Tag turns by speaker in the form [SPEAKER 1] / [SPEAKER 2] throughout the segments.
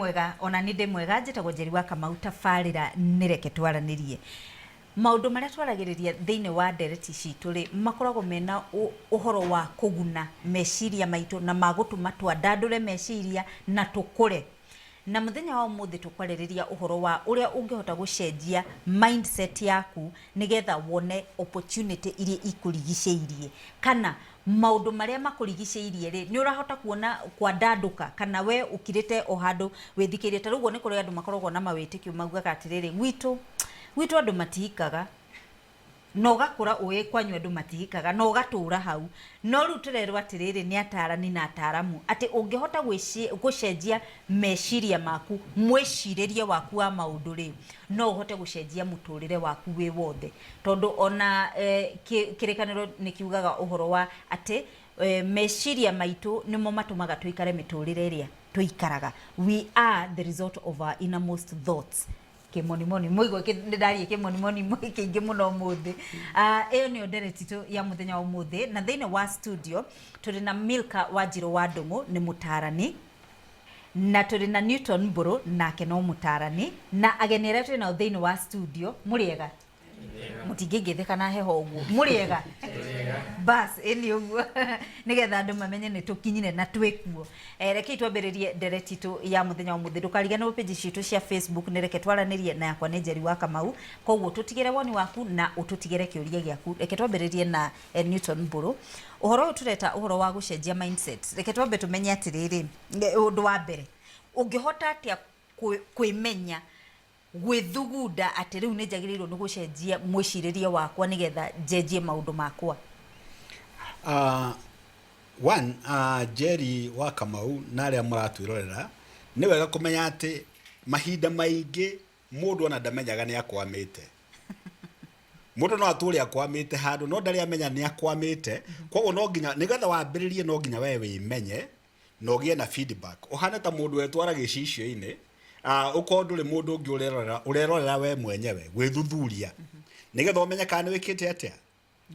[SPEAKER 1] Mwega ona nĩ ndĩ mwega. Njĩtagwo Njeri wa Kamau. Tabarĩra nĩ Reke Twaranĩrie. Maũndũ marĩa twaragĩrĩria thĩinĩ wa ndereti citũ rĩ, makoragwo mena ũhoro wa kũguna meciria maitũ na magũtũma twandandũre meciria na tũkũre. Na mũthenya wa ũmũthĩ tũkwarĩrĩria ũhoro wa ũrĩa ũngĩhota gũcenjia mindset yaku nĩgetha wone opportunity iria ikũrigicĩirie, kana maũndũ marĩa makũrigicĩirie rĩ, nĩ ũrahota kuona kwandandũka, kana we ũkirĩte o handũ wĩthikĩirie. Ta rĩu ũguo nĩ kũrĩ andũ makoragwo na mawĩtĩkio maugaga atĩrĩrĩ, gwitũ, gwitũ andũ matihikaga. Na ũgakũra ũĩ kwanyu andũ matihikaga na ũgatũra hau. No rĩu tũrerwo atĩrĩrĩ nĩ atarani na ataramu atĩ ũngĩhota gũcenjia meciria maku, mwĩcirĩrie waku wa maũndũ rĩ, no ũhote gũcenjia mũtũrĩre waku wĩ wothe. Tondũ ona kĩrĩkanĩro nĩ kiugaga ũhoro wa atĩ meciria maitũ nĩmo matũmaga tũikare mĩtũrĩre ĩrĩa tũikaraga. We are the result of our innermost thoughts. Kĩmonimoni mũigua nĩ ndaria kĩmonimoni kĩingĩ mũno ũmũthĩ. Ah, ĩyo nĩyo ndereti itũ ya mũthenya wa ũmũthĩ, na thĩinĩ wa studio tũrĩ na Milka Wanjirũ wa Ndũng'ũ, nĩ mũtarani, na tũrĩ na Newton Mbũrũ, nake no mũtarani, na ageni arĩa twĩ nao thĩinĩ wa studio. Mũrĩega? Mũtingĩngĩthĩka na heho ũguo. Mũrĩega? Bas, ĩni ũguo nĩgetha andũ mamenye nĩ tũkinyire na twĩkuo. Rekei twambĩrĩrie ndereti itũ ya mũthenya wa ũmũthĩ. Ndũkariganĩrwo page citũ cia Facebook nĩ Reke Twaranĩrie, na yakwa nĩ Njeri wa Kamau. Koguo tũtigĩre woni waku na ũtũtigĩre kĩũria gĩaku. Reke twambĩrĩrie na Newton Mbũrũ. Ũhoro ũyũ tũreta ũhoro wa gũcenjia mindset. Reke twambe tũmenye atĩrĩrĩ, ũndũ wa mbere, ũngĩhota atĩa kwĩmenya, gwĩthugunda atĩ rĩu nĩ njagĩrĩirwo nĩ gũcenjia mwĩcirĩrie wakwa nĩgetha njenjie maũndũ makwa?
[SPEAKER 2] One, Njeri wa Kamau na arĩa mũratwĩrorera, nĩ wega kũmenya atĩ mahinda maingĩ mũndũ ona ndamenyaga nĩ akwamĩte. Mũndũ no atũre akwamĩte handũ no ndarĩ amenya nĩ akwamĩte. Koguo no nginya nĩgetha wambĩrĩrie no nginya we wĩmenye na ũgĩe na feedback. Ũhane ta mũndũ wetwara gĩcicio-inĩ, ũkorwo ndũrĩ mũndũ ũngĩ ũrerorera, ũrerorera we mwenyewe, gwĩthuthuria. Nĩgetha ũmenye kana nĩ wĩkĩte atĩa,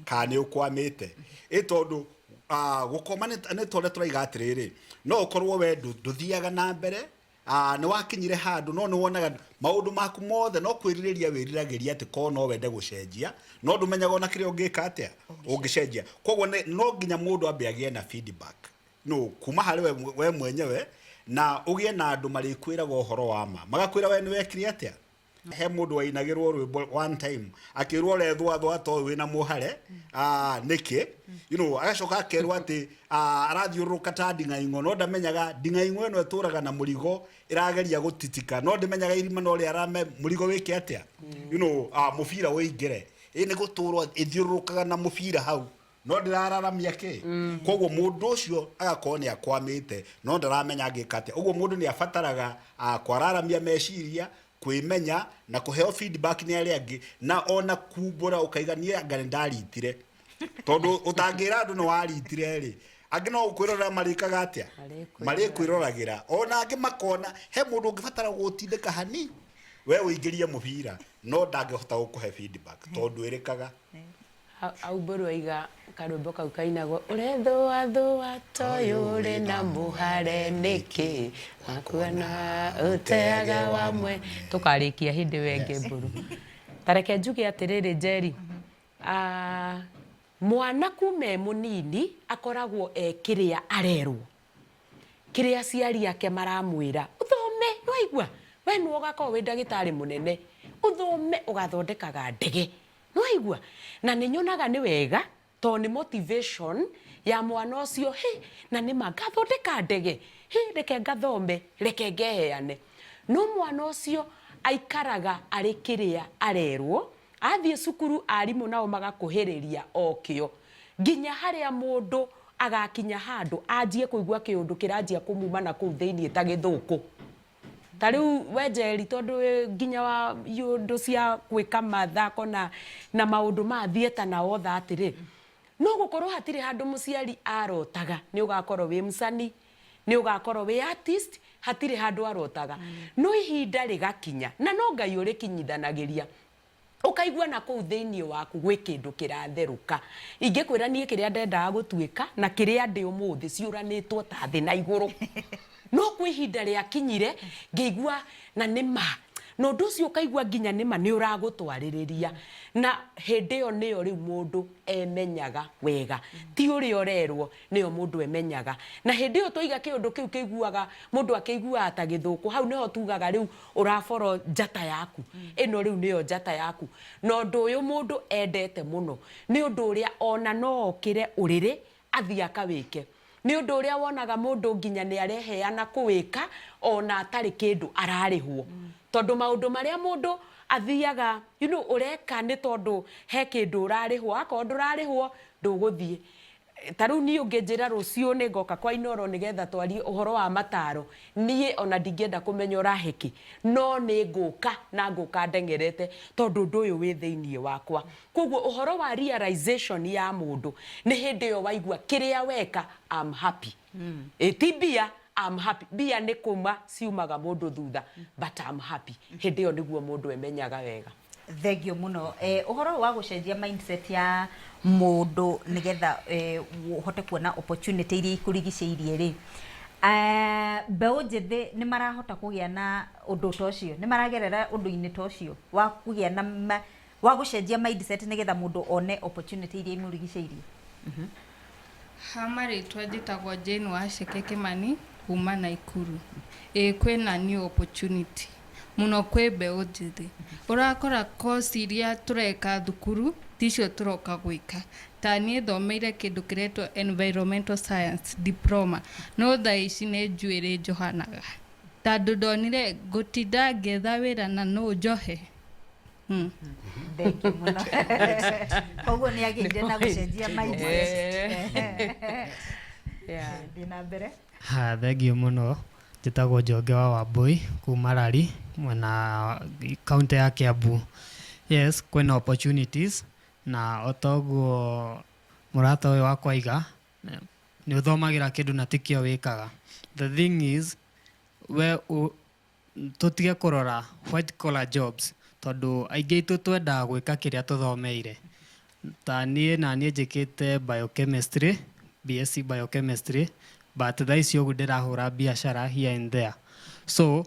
[SPEAKER 2] kana nĩ ũkwamĩte. Ĩ tondũ gũkoma nĩ ta ũrĩa tũraiga atĩrĩrĩ, no ũkorwo we ndũthiaga na mbere, nĩ wakinyire handũ no nĩ wonaga maũndũ maku mothe no kwĩrirĩria wĩriragĩria atĩ korwo no wende gũcenjia, no ndũmenyaga ona kĩrĩa ũngĩka atĩa, ũngĩcenjia. Koguo no nginya mũndũ ambe agĩe na feedback. No kuma harĩ we mwenyewe, na ũgĩe na andũ marĩkwĩraga ũhoro wa ma, magakwĩra we nĩ wekire atĩa. He mũndũ wainagĩrwo rwĩmbo one time akĩrwo ũrethwathwa ta ũyũ wĩna mũhare nĩkĩ, agacoka akerwo atĩ arathiũrũrũka ta nding'aing'o, no ndamenyaga nding'aing'o ĩno ĩtũraga na mũrigo ĩrageria gũtitika, no ndĩmenyaga irima no rĩarame mũrigo wĩke atĩa, mũbira ũingĩre. Ĩ nĩ gũtũrwo ĩthiũrũrũkaga na mũbira hau, no ndĩrararamia kĩ. Koguo mũndũ ũcio agakorwo nĩ akwamĩte no ndaramenya angĩka atĩa. Ũguo mũndũ nĩ abataraga kwararamia meciria, kwĩmenya na kũheo feedback nĩ arĩa angĩ, na ona kumbũra ũkaiga niĩ anga nĩ ndaritire, tondũ ũtangĩra andũ nĩ waritire rĩ, angĩ no gũkwĩrorera marĩkaga atĩa, marĩkwĩroragĩra. Ona angĩ makona he mũndũ ũngĩbatara gũgũtindĩka hani we ũingĩrie mũbira, no ndangĩhota gũkũhe feedback tondũ ndwĩrĩkaga.
[SPEAKER 3] Hau Mbũrũ aiga karwĩmbo kau kainagwo, ũrethũathũa toyũ ũrĩ na mũhare nĩkĩ, wakuona ũteaga wa mwe. Tũkarĩkia hĩndĩ ĩyo ĩngĩ Mbũrũ. Ta reke njuge atĩrĩrĩ Njeri, mwana kuma e mũnini akoragwo e kĩrĩa arerwo. Kĩrĩa aciari ake maramwĩra, ũthome, nĩwaigua? We nĩwe ũgakorwo wĩ ndagĩtarĩ mũnene, ũthome ũgathondekaga ndege. Nĩwaigua? Na nĩ nyonaga nĩ wega tondũ nĩ motivation ya mwana ũcio, hĩ, na nĩma ngathondeka ndege? Hĩ, reke ngathome, reke ngeheane. No mwana ũcio aikaraga arĩ kĩrĩa arerwo, athiĩ cukuru arimũ nao magakuhĩrĩria o kĩo, nginya harĩa mũndũ agakinya handũ anjie kũigua kĩũndũ kĩranjia kũmuma na kũu thĩiniĩ ta gĩthũkũ. Ta rĩu we Njeri tondũ wĩ nginya wa iũndũ cia gwĩka mathako na na maũndũ ma theatre na all that rĩ, no gũkorwo hatirĩ handũ mũciari arotaga nĩ ũgakorwo wĩ msanii, nĩ ũgakorwo wĩ artist, hatirĩ handũ arotaga. No ihinda rĩgakinya, na no Ngai ũrĩkinyithanagĩria, Ũkaigua na kũu thĩinĩ waku gwĩ kĩndũ kĩratherũka. Ingĩkwĩra niĩ kĩrĩa ndendaga gũtuĩka na kĩrĩa ndĩ ũmũthĩ ciũranĩtwo ta thĩ na igũrũ. No kwĩ ihinda rĩakinyire ngĩigua na nĩ ma, na ũndũ ũcio ũkaigua nginya nĩ ma nĩ ũragũtwarĩrĩria. Na hĩndĩ ĩyo nĩyo rĩu mũndũ emenyaga wega, ti ũrĩa ũrerwo, nĩyo mũndũ emenyaga. Na hĩndĩ ĩyo twaiga kĩũndũ kĩu kĩiguaga mũndũ akĩiguaga ta gĩthũkũ, hau nĩho tugaga rĩu ũraboro njata yaku, ĩno rĩu nĩyo njata yaku. Na ũndũ ũyũ mũndũ endete mũno nĩ ũndũ ũrĩa ona no okĩre ũrĩrĩ athiĩ akawĩke. Nĩ ũndũ ũrĩa wonaga mũndũ nginya nĩ areheana kũwĩka ona atarĩ kĩndũ ararĩhwo. Tondũ maũndũ marĩa mũndũ athiaga, you know, ũreka nĩ tondũ he kĩndũ ũrarĩhwo, akorwo ndũrarĩhwo ndũgũthiĩ. Ta rĩu niĩ ũngĩnjĩra rũciũ nĩ ngoka kwa Inooro nĩgetha twarie ũhoro wa mataro, niĩ ona ndingĩenda kũmenya ũrahe kĩ, no nĩ ngũka na ngũka ndeng'erete tondũ ũndũ ũyũ wĩ thĩiniĩ wakwa. Kwoguo ũhoro wa realization ya mũndũ nĩ hĩndĩ ĩyo waigua kĩrĩa weka I'm happy. Ĩ ti mbia, I'm happy. Mbia nĩ kuma ciumaga mũndũ thutha but I'm happy. Hĩndĩ ĩyo nĩguo mũndũ emenyaga wega.
[SPEAKER 1] Thengio mũno. Eh, ũhoro ũyũ wa gũcenjia mindset ya mũndũ nĩgetha eh, ũhote kuona opportunity iria ikũrigicĩirie rĩ, eh, mbeũ njĩthĩ nĩ marahota kũgĩa na ũndũ ta ũcio? Nĩ maragerera ũndũ-inĩ ta ũcio wa kũgĩa na ma, wa gũcenjia mindset nĩgetha mũndũ one opportunity iria imũrigicĩirie?
[SPEAKER 4] Ha marĩtwa njĩtagwo Jane Waceke Kĩmani kuma Naikuru. Ĩĩ kwĩna new opportunity mũno kwĩ mbeũ njĩthĩ. Ũrakora course iria tũreka thukuru ticio tũroka gwĩka. Ta niĩ thomeire kĩndũ kĩretwo environmental science diploma no thaa ici nĩ njuĩrĩ njohanaga. Tondũ ndonire ngũtinda ngĩetha wĩra na nũ njohe.
[SPEAKER 1] Thank you mũno. Koguo nĩ agĩire na gũcenjia mindset. Thiĩ na mbere.
[SPEAKER 5] Ha, thengio mũno. Njĩtagwo Njonge wa Wambũi kuma Rari mwena kaũntĩ ya Kiambu. Yes, kwĩna opportunities na o ta ũguo mũrata ũyũ wakwa aiga, nĩ ũthomagĩra kĩndũ na tikĩo wĩkaga. The thing is, we tũtige kũrora white collar jobs tondũ aingĩ aitũ twendaga gwĩka kĩrĩa tũthomeire. Ta niĩ naniĩ njĩkĩte biochemistry, BSc biochemistry, but thaa ici ũguo ndĩrahũra biacara here and there. So,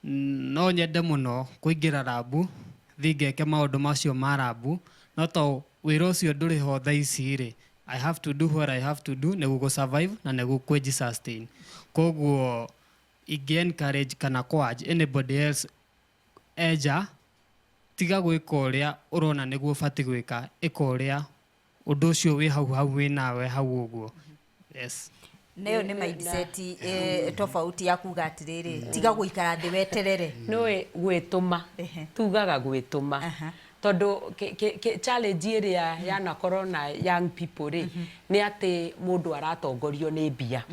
[SPEAKER 5] no nyende mũno kũingĩra rabu, thiĩ ngeke maũndũ macio ma rabu, no to wĩra ũcio ndũrĩ ho thaa ici rĩ, I have to do what I have to do nĩguo gũ survive na nĩguo kwĩji sustain. Koguo ingĩ encourage kana kũ urge anybody else enja, tiga gwĩka ũrĩa ũrona nĩguo ũbatiĩ gwĩka, ĩka ũrĩa ũndũ ũcio wĩ hau hau wĩ nawe hau ũguo. Yes.
[SPEAKER 1] Na ĩyo nĩ mindset eh, tofauti ya kuga atĩrĩrĩ, tiga gũikara thĩ weterere.
[SPEAKER 3] Nĩũĩ gwĩtũma, tugaga gwĩtũma. Tondũ challenge ĩrĩa yanakorwo na young people rĩ, nĩ atĩ mũndũ aratongorio nĩ mbia.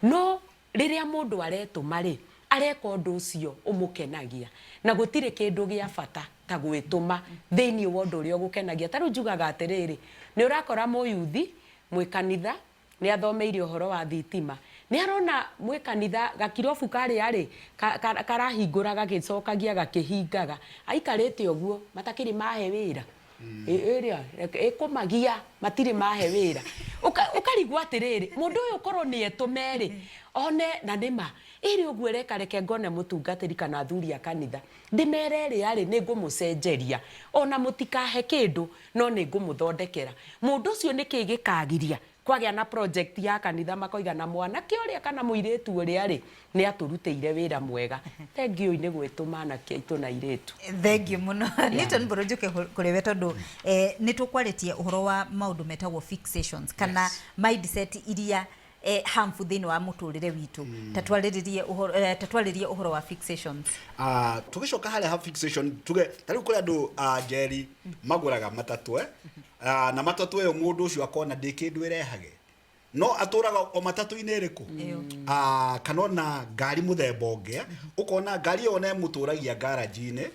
[SPEAKER 3] No Rĩrĩa mũndũ aretũma-rĩ, areka ũndũ ũcio ũmũkenagia. Na gũtirĩ kĩndũ gĩa bata ta gwĩtũma thĩinĩ wa ũndũ ũrĩa ũgũkenagia. Ta rĩu njugaga atĩrĩrĩ, nĩ ũrakora mũyuthi mwĩ kanitha nĩ athomeire ũhoro wa thitima. Nĩ arona mwĩ kanitha gakirobu karĩa-rĩ, karahingũra gagĩcokagia gakĩhingaga. Aikarĩte ũguo matakĩrĩ mahe wĩra. Ĩrĩa ĩkũmagia matirĩ mahe wĩra. Ũkarigwo atĩrĩrĩ, mũndũ ũyũ korwo nĩ etũme rĩ, one na nĩ ma ĩrĩ ũguo ĩreka reke ngone mũtungatĩri kana athuri a kanitha ndĩmere ĩrĩa rĩ nĩ ngũmũcenjeria ona mũtikahe kĩndũ no nĩ ngũmũthondekera. Mũndũ ũcio nĩkĩ gĩkagiria Kwagĩa na project ya kanitha makoiga na mwanake ũrĩa kana mũirĩtu ũrĩa rĩ, nĩ atũrutĩire wĩra mwega. Thengiũi nĩ gwĩtũma anake aitũ na airĩtu.
[SPEAKER 1] Thengiũ mũno. Newton Mbũrũ njũke kũrĩ we tondũ nĩ tũkwarĩtie ũhoro wa maũndũ metagwo fixations kana mindset iria harmful thĩinĩ wa mũtũrĩre witũ. Ta twarĩrĩrie ũhoro, ta twarĩrie ũhoro wa fixations.
[SPEAKER 2] Ah, tũgĩcoka harĩa ha fixation tuge ta rĩu kũrĩ andũ a Njeri magũraga matatũ eh? Ah, na matatũ ĩyo mũndũ ũcio akona ndĩ kĩndũ ĩrehage no atũraga o matatũ-inĩ ĩrĩkũ Ah, kana ona ngari mũthemba ũngĩ ũkona ngari ĩyo ona ĩmũtũragia ngaranji-inĩ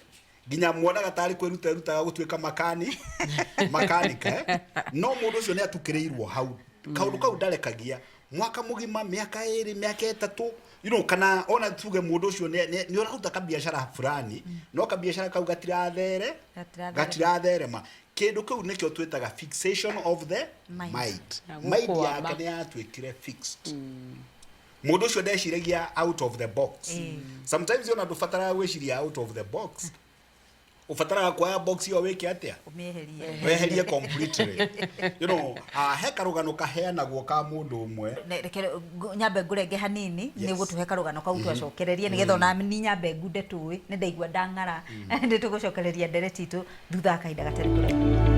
[SPEAKER 2] nginya muonaga tarĩ kwĩruta ĩrutaga gũtuĩka makani makanika eh? No mũndũ ũcio nĩ atukĩrĩirwo hau kaũndũ kau ndarekagia mwaka mũgima, mĩaka ĩrĩ, mĩaka ĩtatũ, kana ona tuge mũndũ ũcio nĩ ũraruta kabiacara fulani, no kabiacara kau gatirathere
[SPEAKER 1] Gatirathera.
[SPEAKER 2] Gatiratherema. Kĩndũ kĩu nĩkĩo twĩtaga fixation of the
[SPEAKER 1] Mind.
[SPEAKER 2] mind.
[SPEAKER 3] Na
[SPEAKER 2] Mind
[SPEAKER 3] gũkwama.
[SPEAKER 2] yake nĩ yatuĩkire fixed. Mũndũ ũcio ndeciragia out of the box. Sometimes ona ndũbataraga gwĩciria out of the box, ũbataraga kuoya box ĩyo wĩke atĩa?
[SPEAKER 1] Ũmĩeherie.
[SPEAKER 2] Weherie completely. He karũgano kaheanagwo ka mũndũ ũmwe.
[SPEAKER 1] Reke nyambe ngũrenge hanini. Nĩ gũtũhe karũgano kau twacokererie nĩgetha ona ni nyambe ngunde tũĩ nĩ ndaigua ndang'ara. Nĩ tũgũcokereria ndereti itũ thutha wa kahinda gatarĩ kũraihu.